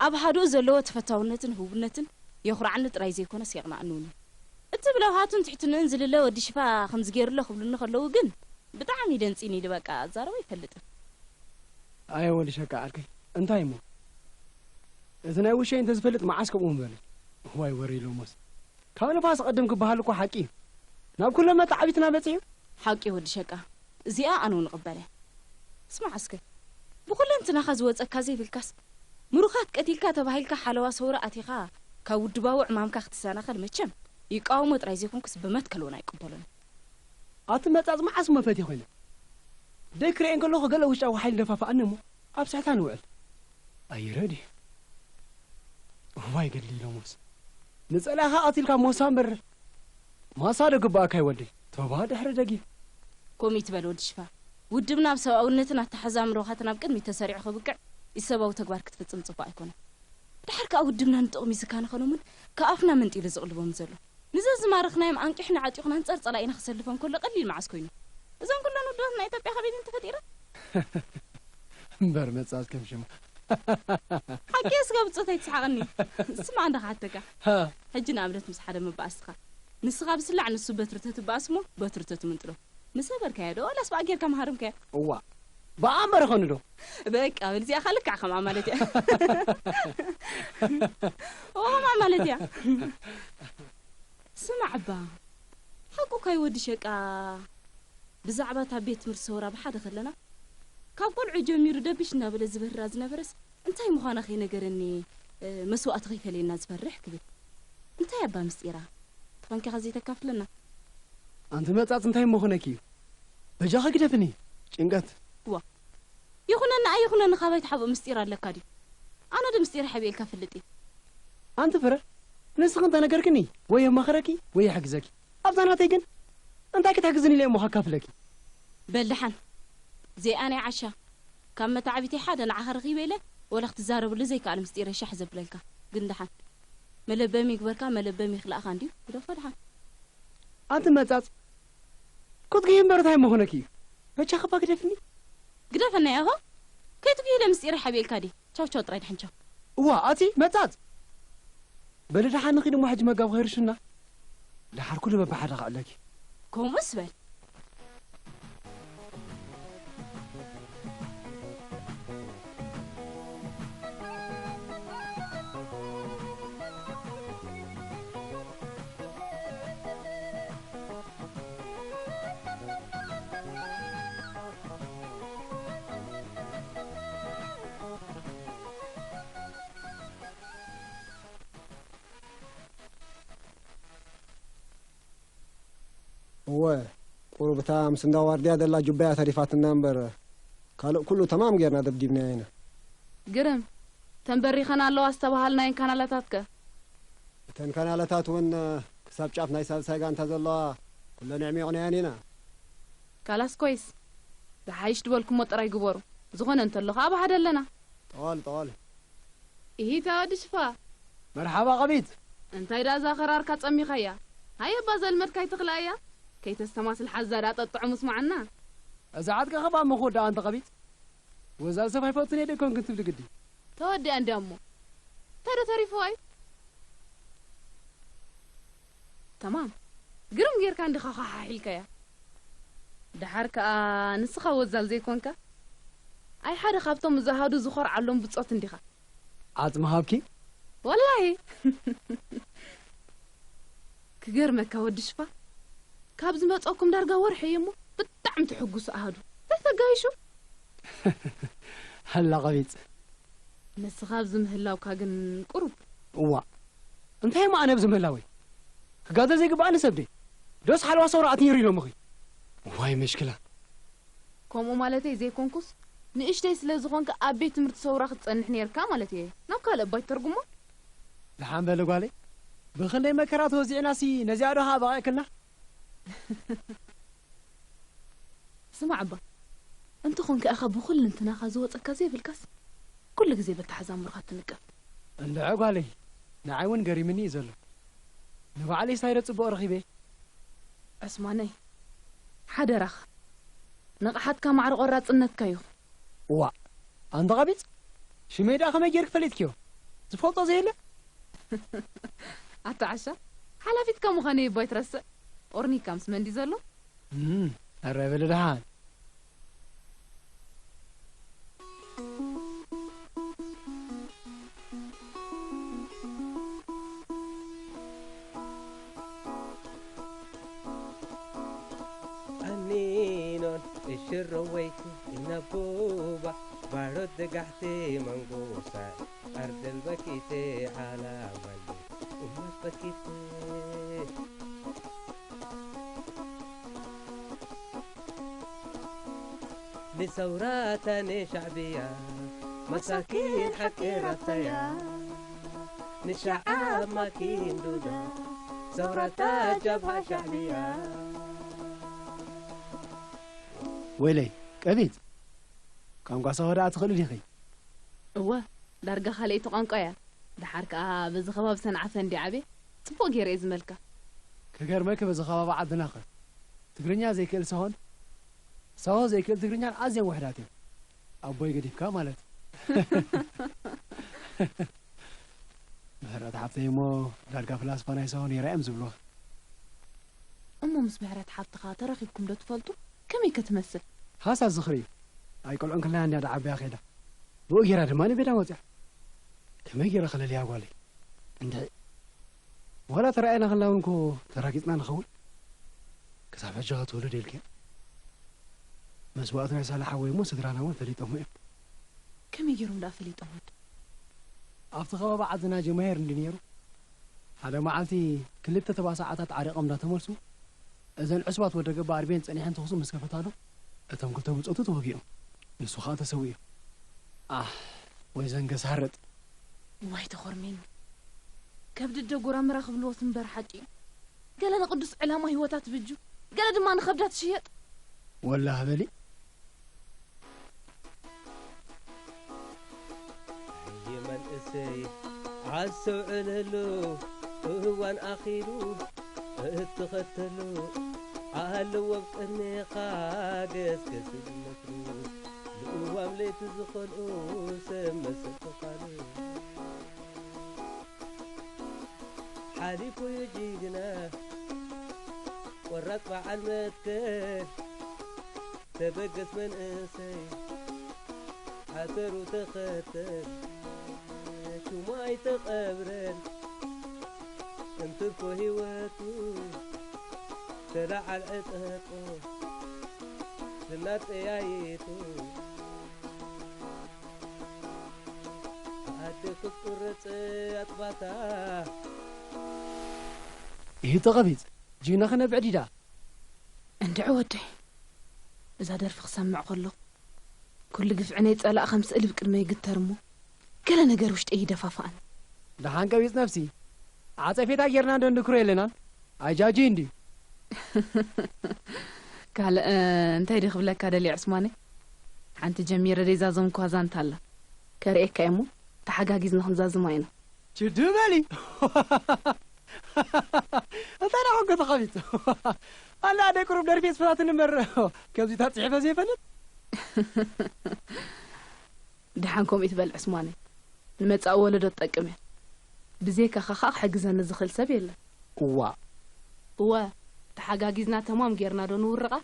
ኣብ ሃዱኡ ዘለዎ ተፈታውነትን ህውነትን የኹርዓኒ ጥራይ ዘይኮነስ የቕንኣኒ እውን እዩ። እቲ ብለውሃቱን ትሕትንኡን ዝልለ ወዲ ሽፋ ከምዚ ገይሩ ኣሎ ክብሉኒ ከለዉ ግን ብጣዕሚ ደንጺኒ ኢሉ በቃ ኣዛረቦ ኣይፈልጥን። ኣየ ወዲ ሸቃ ዓርከይ፣ እንታይ እሞ? እቲ ናይ ውሸይ እንተዝፈልጥ መዓስ ከምኡ ምበለ። ዋይ ወረ ኢሎሞስ። ካብ ንፋስ ቐድም ክበሃል እኮ ሓቂ እዩ። ናብ ኩሎም መተዓቢትና በጺሑ። ሓቂ ወዲ ሸቃ፣ እዚኣ ኣነ እውን እቕበል እየ። ስማዕ እስከ፣ ብኹለንትናኻ ዝወጸካ ዘይብልካስ፣ ምሩኻት ቀቲልካ ተባሂልካ ሓለዋ ሰውራ ኣቲኻ ካብ ውድባዊ ዕማምካ ክትሰናኸል መቸም ይቃወሞ ጥራይ ዘይኮንኩስ ብመትከል እውን ኣይቅበሎን። ኣቲ መጻጽ መዓስ እሞ ፈትየ ኮይነ። ደይ ክርእየን ከለኹ ገለ ውሽጣዊ ሓይሊ ደፋፍኣኒ እሞ ኣብ ስሕታ ንውዕል። ኣይረድ እዩ። እዋይ ገድሊ ኢሎሞስ። ንጸላእኻ ቀቲልካ ሞሳ እምበር ማሳ ዶ ግባኣካ ይወዲ። ቶባ ድሕሪ ደጊም። ከምኡ ይትበል ወዲ ሽፋ። ውድብና ኣብ ሰብኣውነትን ኣተሓዛ ኣምሮኻትን ኣብ ቅድሚት ተሰሪዑ ክብቅዕ ኢሰብኣዊ ተግባር ክትፍጽም ጽቡቕ ኣይኮነን። ድሓር ከኣ ውድብና ንጥቕሚ ዝካነ ኸኖምን ካብ ኣፍና መንጢሉ ዝቕልቦም ዘሎ። ንዘዝማረኽናዮም ኣንቂሕና ዓጢቑና ኣንጻር ጸላኢና ክሰልፎም ከሎ ቀሊል መዓስ ኮይኑ። እዘን ኩለን ውድባት ናይ ኢትዮጵያ ካበይ ድየን ተፈጢረን? እምበር መጻት ከም ሽማ። ሓቂ እስከ ብጾት ኣይትስሓቐኒ። ስማዕ እንዳ ክሓተካ። ሕጂ ንኣብነት ምስ ሓደ መባእስትኻ ንስኻ ብስላዕ ንሱ በትሪ ተትበኣስ እሞ በትሪ ተትምንጥሎ። ምሰበርካዮ ዶ ዋላስ ብኣ ጌርካ ምሃረምካዮ? እዋ ብኣ እምበር ኾኑ ዶ? በቃ በል እዚኣ ኸ ልክዕ ከምኣ ማለት እያ። እዋ ከምኣ ማለት እያ። ስማዕ እባ ሓቁ ካይ ወዲ ሸቃ ብዛዕባ እታ ቤት ትምህርቲ ሰውራ ብሓደ ከለና ካብ ቆልዑ ጀሚሩ ደብሽ እናበለ ዝበህራ ዝነበረስ እንታይ ምዃና ከይነገረኒ መስዋእቲ ከይፈለየና ዝበርሕ ክብል እንታይ ኣባ ምስጢራ ተኾንኪኻ ዘይተካፍለና ኣንቲ መጻጽ እንታይ ምኾነኪ እዩ በጃኺ ግደፍኒ ጭንቀት ዋ ይኹነኒ ኣይኹነኒ ካባይ ትሓብኦ ምስጢር ኣለካ ድዩ ኣነ ዶ ምስጢር ሓቢኤልካ ፈልጥ እየ ኣንቲ ፍረ ንስኺ እንተነገርክኒ ወይ የማኽረኪ ወይ ይሕግዘኪ ኣብዛ ናተይ ግን እንታይ ክትሕግዝኒ ኢለ እሞ ከካፍለኪ? በል ደሓን ዘይኣ ናይ ዓሻ ካብ መታዕቢተይ ሓደ ንዓኻ ረኺበ ኢለ ወላ ክትዛረበሉ ዘይከኣል ምስጢረይ ሻሕ ዘብለልካ ግን ደሓን መለበሚ ይግበርካ መለበሚ ይኽላእኻ እንድዩ ግደፎ ደሓን። ኣንቲ መጻጽ ክትግሂ እምበር እንታይ ምኾነኪ እዩ? በጃኺ እባ ግደፍኒ። ግደፈና ያሆ ከይትግሂ ኢለ ምስጢረይ ሓቢኤልካ ድየ? ቻው ቻው ጥራይ ደሓን ቻው። እዋ ኣቲ መጻጽ በሊ ደሓን ንኺድ እሞ ሕጂ መጋብ ኸይርሽና ደሓር ኩሉ በብሓደ ከዕለኪ ከምኡስ በል እወ፣ ቁሩብ እታ ምስ እንዳ ዋርድያ ዘላ ጁባያ ተሪፋትና እምበር፣ ካልእ ኩሉ ተማም ጌርና ደብዲብናያ ኢና። ግርም። ተንበሪኸን ኣለዋ ዝተባሃልናየን ካናላታት ከ? እተን ካናላታት እውን ክሳብ ጫፍ ናይ ሳልሳይ ጋንታ ዘለዋ ኩለን ኣዕሚቕናየን ኢና። ካላስ ኮይስ፣ ዝሓይሽ ድበልኩሞ ጥራይ ግበሩ። ዝኾነ እንተሎ ኸኣ ብሓደ ኣለና። ጠዋል፣ ጠዋል። ኢሂታ ወዲ ሽፋ። መርሓባ ቀቢጽ። እንታይ ደኣ እዛ ኸራርካ ጸሚኻያ? ሃየ እባ ዘልመድካ ኣይትኽልኣያ። ከይተስተማስል ሓዛ ደኣ ጠጥዑ ምስማዓና። እዛ ዓጥቂ ኸባ እሞ ክወድኣ እንተ ቀቢጽ። ወዛል ሰብ ኣይፈቱን እየ ደይኮንክን ትብሊ ግዲ። ተወዲኣ እንድያ እሞ። እንታይ ዶ ተሪፍዋ እዩ? ተማም። ግርም ጌርካ እንዲኻ ኻሓሒልካያ። ደሓር ከኣ ንስኻ ወዛል ዘይኮንካ፣ ኣይ ሓደ ካብቶም እዛ ኣሃዱ ዝኾርዓሎም ብጾት እንዲኻ። ዓጽሚ ሃብኪ? ወላሂ። ክገርመካ ወዲ ሽፋ፣ ካብ ዝመጸኩም ዳርጋ ወርሒ እዩ እሞ ብጣዕሚ ትሕጉሱ ኣሃዱ። እንታይ ተጋይሹ? ሃላ ቀቢጽ። ንስኻ ኣብዚ ምህላውካ ግን ቁሩብ። እዋእ፣ እንታይ እሞ ኣነ ኣብዚ ምህላወይ? ክጋደል ዘይግብኣኒ ሰብ ድየ? ዶስ ሓለዋ ሰውራ ኣትኒሩ ኢሎምኺ? ዋይ መሽክላ። ከምኡ ማለተይ ዘይኮንኩስ፣ ንእሽተይ ስለ ዝኾንካ ኣብ ቤት ትምህርቲ ሰውራ ክትጸንሕ ነይርካ ማለት እየ። ናብ ካልእ እባ ይተርጉሞ። ደሓን በሊ ጓለይ። ብኽንደይ መከራ ተወዚዕናሲ ነዚኣ ዶ ኸኣ በቒዕክልና? ስማዕ እባ፣ እንተኾንካ ኢኻ ብኹልንትናኻ ዝወጸካ ዘይብልካስ፣ ኩሉ ግዜ በታ ሓዛሙርኻ ትንቀፍ። እንድዒ ጓለይ፣ ንዓይ እውን ገሪምኒ እዩ ዘሎ። ንባዕለይስ እንታይ ዶ ጽቡቕ ረኺበ? ዑስማነይ፣ ሓደራኻ፣ ንቕሓትካ ማዕረ ቆራጽነትካ ይኹን። እዋእ፣ ኣንታ ቀቢጽ፣ ሽመይ ደኣ ከመይ ጌርኪ ፈሊጥክዮ? ዝፈልጦ ዘየለ? ኣታ ዓሻ፣ ሓላፊትካ ምዃነይ እባ ኣይትረስዕ። ኦርኒካ ምስ መን ድዩ ዘሎ? እም፣ ኣረ በሊ ደሓን። ኣኒኖን እሽሮ ወይኩ ኢናቦባ ባሮት ደጋሕቲ መንጎሳ ኣርደል በኪቴ ዓላዋል ኡመት በኪቴ ንሰውራታ ንሻዕብያ መሳኪን ሓቂ ራብታያ ንሻዓብ ማኪን ዱዳ ሰውራታ ጃብሃ ሻዕብያ። ወይለይ፣ ቀቢጽ፣ ቋንቋ ሳሆ ደኣ ትኽእሊ ዲኺ? እወ፣ ዳርጋ ካልኣይቲ ቋንቋ እያ። ደሓር ከኣ በዚ ከባቢ ሰንዓፈ እንድየ ዓብየ፣ ጽቡቕ ገይረ እየ ዝመልካ። ክገርመኪ በዚ ከባቢ ዓድናኸ ትግርኛ ዘይክእል ሳሆን ሳሆ ዘይክእል ትግርኛን ኣዝዮም ውሕዳት እዮም። ኣቦይ ገዲፍካ ማለት። ምሕረት ሓብተይ እሞ ዳርጋ ፍላስፋ ናይ ሳሆ ነይራ እዮም ዝብልዋ። እሞ ምስ ምሕረት ሓብትኻ ተራኺብኩም ዶ ትፈልጡ? ከመይ ከ ትመስል? ሃሳስ ዝኽሪ እዩ። ኣይቆልዑን ከለና እንድያ ደዓብያ ኸይዳ። ብኡ ጌራ ድማ ንቤዳ ወፂኣ። ከመይ ጌረ ክለልያ ጓለይ? እንድዒ። ዋላ ተራእየና ከለና እውን እኮ ተራጊጽና ንኸውን። ክሳብ ሕጂ ኸ ትውልድ ኢልክዮ? መስዋእቲ ናይ ሳላ ሓወይ እሞ ስድራና እውን ፈሊጦሞ እዮም። ከመይ ገይሮም ደኣ ፈሊጦም ወዲ? ኣብቲ ከባቢ ዓድና ጀማሂር እንዲ ነይሩ፣ ሓደ መዓልቲ ክልተ ተባሳዓታት ዓሪቖም እንዳተመልሱ፣ እዘን ዕሱባት ወደ ገባ ኣርቤን ጸኒሐን ተኹሱ ምስ ከፈታሉ፣ እቶም ክልተ ብጾቱ ተወጊኦም። ንሱ ኸኣ ተሰዊኡ። ኣህ፣ ወይ ዘንገስ ሃረጥ። ዋይ ተኾርሜኑ። ከብዲ ደጎራምራ ክብልዎስ እምበር ሓቂ እዩ። ገለ ንቅዱስ ዕላማ ህይወታ ትብጁ፣ ገለ ድማ ንኸብዳ ትሽየጥ። ወላህ በሊ። ኣየ መንእሰይ ኣስተውዕለሉ፣ እዋን ኣኺሉ እትኸተሉ ኣለዎ ኣብ ቅድሜኻ ገስገስ ዝመክሩ፣ ልእዋም ለይቲ ዝኸልኡ ሰብ መሰል ተዃሉ። ሓሊፉ እዩ ጅግና ቆራጽ በዓል መትከል፣ ተበገስ መንእሰይ ሓሰሩ ተኸተል፣ ሽሙ ኣይተቐብረን እንትርፎ ህይወቱ፣ ተለዓል ዕጠቆ ዝናጠያይቱ። ኣደ ክትቁረጽ ኣጥባታ። ይህ ተቐቢጽ፣ ጅግና ኸነ ብዕዲዳ። ድዑ ወደይ፣ እዛ ደርፊ ክሰምዕ ከለኹ፣ ኩሉ ግፍዒ ናይ ጸላእ ከም ስእሊ ብቅድመይ ይግተር እሞ፣ ገለ ነገር ውሽጠይ ይደፋፍኣኒ። ደሓን ቀቢጽ ነፍሲ፣ ዓጸፌታ ጌርና እንዶ እንድክሮ የለናን። ኣይጃጂ እንድዩ። ካልእ፣ እ፣ እንታይ ድዩ ክብለካ ደልየ ዕስማነይ? ሓንቲ ጀሚረ ደይ ዛዘምኳ ዛንታ ኣላ። ከርእየካ እየ እሞ፣ ተሓጋጊዝና ክንዛዝማ ኢና። ችዱ በሊ። እንታይ ደኣ ኮንካ ተቐቢጽ? ኣላ ኣደ ቁሩብ ደርፊ የስፈታትኒ እምበር፣ ከምዚታት ጽሒፈ ዘይፈልጥ። ደሓን ከምኡ ይትበል ዕስማነይ። ንመጻኢ ወለዶ ትጠቅም እያ። ብዘይካኻ ከኣ ክሕግዘኒ ዝኽእል ሰብ የለን። እዋ። እወ፣ ተሓጋጊዝና ተማም ጌርና ዶ ንውርቓ?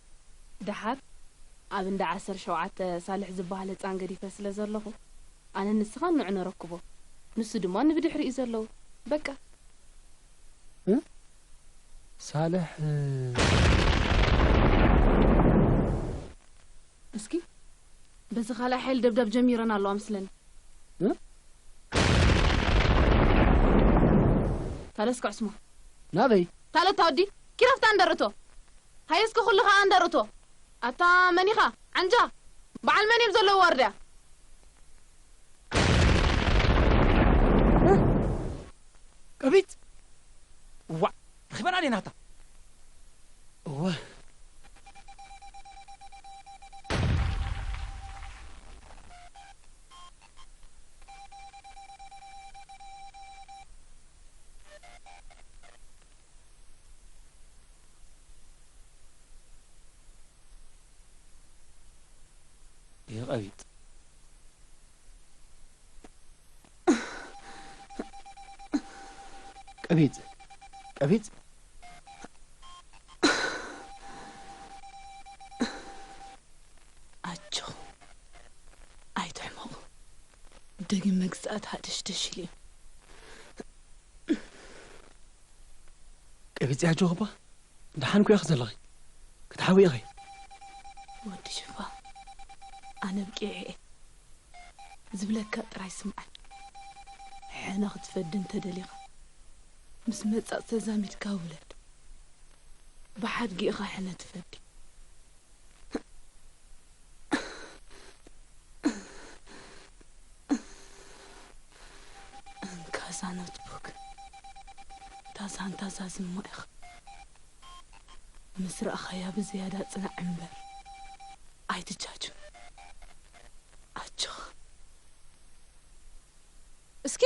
ደሓር ኣብ እንዳ ዓሰርተ ሸውዓተ ሳልሕ ዝበሃል ህጻን ገዲፈ ስለ ዘለኹ፣ ኣነን ንስኻን ንዑ ነረክቦ። ንሱ ድማ ንብድሕሪኡ ዘለዉ። በቃ። እ? ሳልሕ፣ እ፣ እስኪ፣ በዚ ካልኣይ ሓይሊ ደብዳብ ጀሚረን ኣለዋ መስለኒ። እ? ታለስ ክዕስማ። ናበይ? ታለታ ወዲ፣ ኪረፍታ እንደርቶ። ሃየስኪ ኩሉ ኸኣ እንደርቶ። ኣታ መን ኢኻ? ዓንጃ! በዓል መን እዮም ዘለዉ ዋርድያ? ቀቢጽ! ዋዕ! ረኺበና ዲና እታ? እወ። ይቐቢጥ። ቀቢጽ፣ ቀቢጽ። ኣጆኹ፣ ኣይትሕመቑ። ደጊም መግዛእቲ ሃደሽደሽ ኢሉ እዩ። ቀቢጽ ኣጆኹ እባ። ደሓን ኮ ኢኺ ዘለኺ? ክትሓዊ ኢኺ? ወዲ ሽፋ፣ ኣነ ኣብቂዐ እየ። ዝብለካ ጥራይ ስምዓኒ። ሕነ ክትፈዲ እንተደሊኻ፣ ምስ መጻጽ ተዛሚድካ ውለድ። ብሓድጊ ኢኻ ሕነ ትፈዲ። እንካ እዛ ኖትቡክ፣ እታ ዛንታ ዛዝማ ኢኻ። ምስ ረኣኻያ ብዝያዳ ጽናዕ እምበር ኣይትጃጁ። ኣጆኻ። እስኪ፣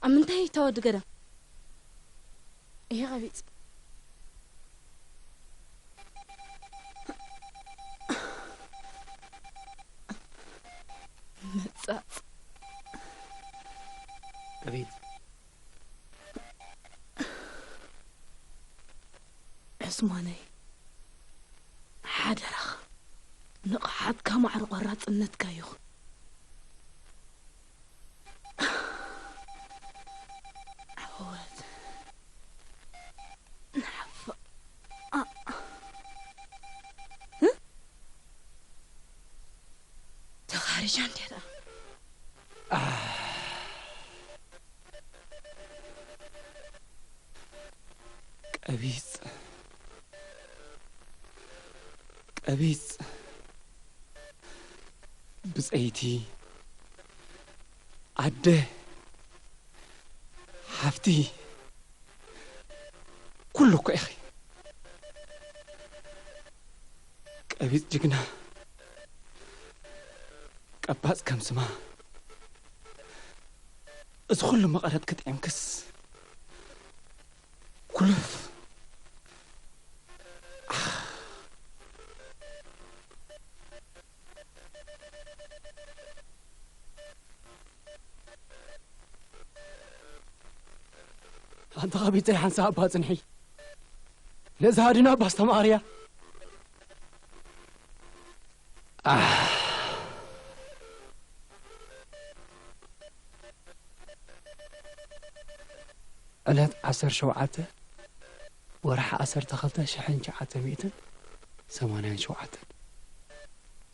ኣብ ምንታይ እታ ወዲ ገዳም? እሄ ቀቢጽ። መጻጽ። ቀቢጽ። ዕስማነይ፣ ሓደራኻ፣ ንቕሓትካ ማዕረ ቆራጽነትካ ይኹን። ዓወት ንሓፋ-፣ ኣ-፣ እ? ተኻሪጃ እንድያ ደኣ። ቀቢጽ፣ ቀቢጽ፣ ብጸይቲ፣ ኣደ፣ ሓፍቲ፣ ኩሉ እኮ ኢኺ። ቀቢጽ ጅግና፣ ቀባጽ ከም ስማ፣ እዚ ኩሉ መቐረት ክጥዕምክስ፣ ኩሉፍ። ኣንታ ኸቢተይ ሓንሳብ እባ ጽንሒ። ነዛ ሃድና እባ ኣስተማቕርያ። ኣህ። ዕለት ዓሰርተ ሸውዓተ ወርሒ ዓሰርተ ክልተ ሽሕን ትሽዓተ ሚእትን ሰማንያን ሸውዓተን።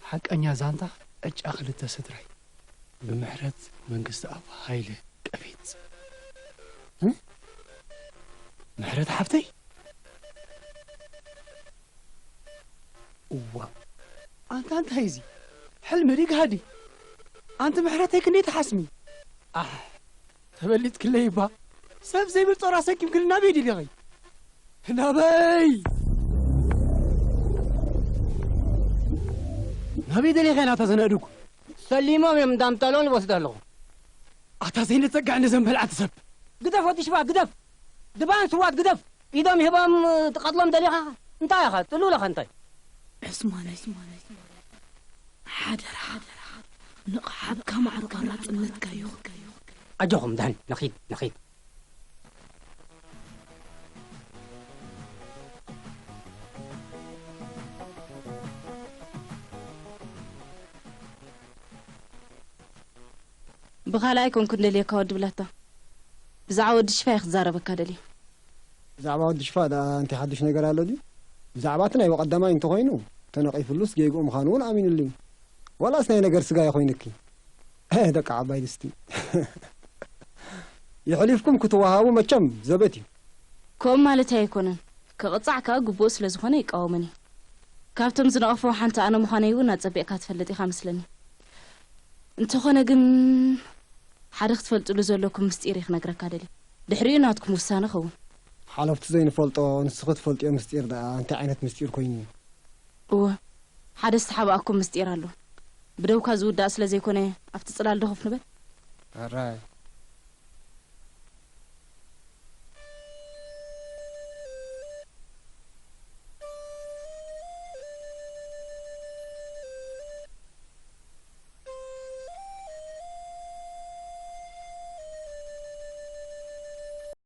ሓቀኛ ዛንታ ዕጫ ክልተ ስድራይ ብምሕረት መንግስትኣብ ሃይለ ቀቢጽ። እ? ምሕረት ሓፍተይ? እዋ፣ ኣንታ እንታይ እዚ? ሕልሚ ድዩ ጋህዲ? ኣንቲ ምሕረተይ ክንደይ ትሓስሚ? ኣሕ፣ ተበሊጽክለይ እባ። ሰብ ዘይብል ጾር ኣሰኪምክኒ ናበይ ደሊኺ? ናበይ? ናበይ ደሊኺ ናታ ዘነእዱኩ? ሰሊሞም እዮም እንዳምጠሎን ይወስዱ ኣለኹ። ኣታ ዘይነጸግዕ ንዘንበልዓቲ ሰብ። ግደፍ ወዲ ሽባ፣ ግደፍ። ድባን ስዋት ግደፍ። ኢዶም ሂቦም ትቐትሎም ደሊኻ? እንታይ ኢኻ? ጥሉል ኢኻ እንታይ? ዑስማነይ፣ ሓደራ፣ ንቕሓትካ ማዕረ ቆራጽነትካ እዩ። ኣጆኹም ዳን፣ ንኺድ፣ ንኺድ። ብኻልኣይ ኮንኩ እንደልየካ ወዲ ብላታ። ብዛዕባ ወዲ ሽፋ እየ ክዛረበካ ደልየ። ብዛዕባ ወዲ ሽፋ ደኣ እንታይ ሓድሽ ነገር ኣሎ ድዩ? ብዛዕባ እቲ ናይ ወቐዳማይ እንተኾይኑ፣ ተነቒፍሉስ ጌግኡ ምዃኑ እውን ኣሚኑሉ እዩ። ዋላስ ናይ ነገር ስጋ ይኾይንኪ? ደቂ ዓባይ ድስቲ። የሕሊፍኩም ክትወሃቡ መቸም ዘበት እዩ። ከምኡ ማለተይ ኣይኮነን። ክቕጻዕ ከኣ ግቡእ ስለ ዝኾነ ይቃወምን እዩ። ካብቶም ዝነቐፍዎ ሓንቲ ኣነ ምዃነይ እውን ኣጸቢቕካ ትፈልጥ ኢኻ መስለኒ። እንተኾነ ግን ሓደ ክትፈልጥሉ ዘለኩም ምስጢር እየ ክነግረካ ደልየ። ድሕሪኡ ናትኩም ውሳነ ኸውን። ሓለፍቲ ዘይንፈልጦ ንስኺ ትፈልጥዮ ምስጢር ደኣ እንታይ ዓይነት ምስጢር ኮይኑ እዩ? እወ፣ ሓደ ዝተሓብኣኩም ምስጢር ኣሎ። ብደውካ ዝውዳእ ስለ ዘይኮነ ኣብቲ ጽላል ዶ ኮፍ ንበል? ኣራይ፣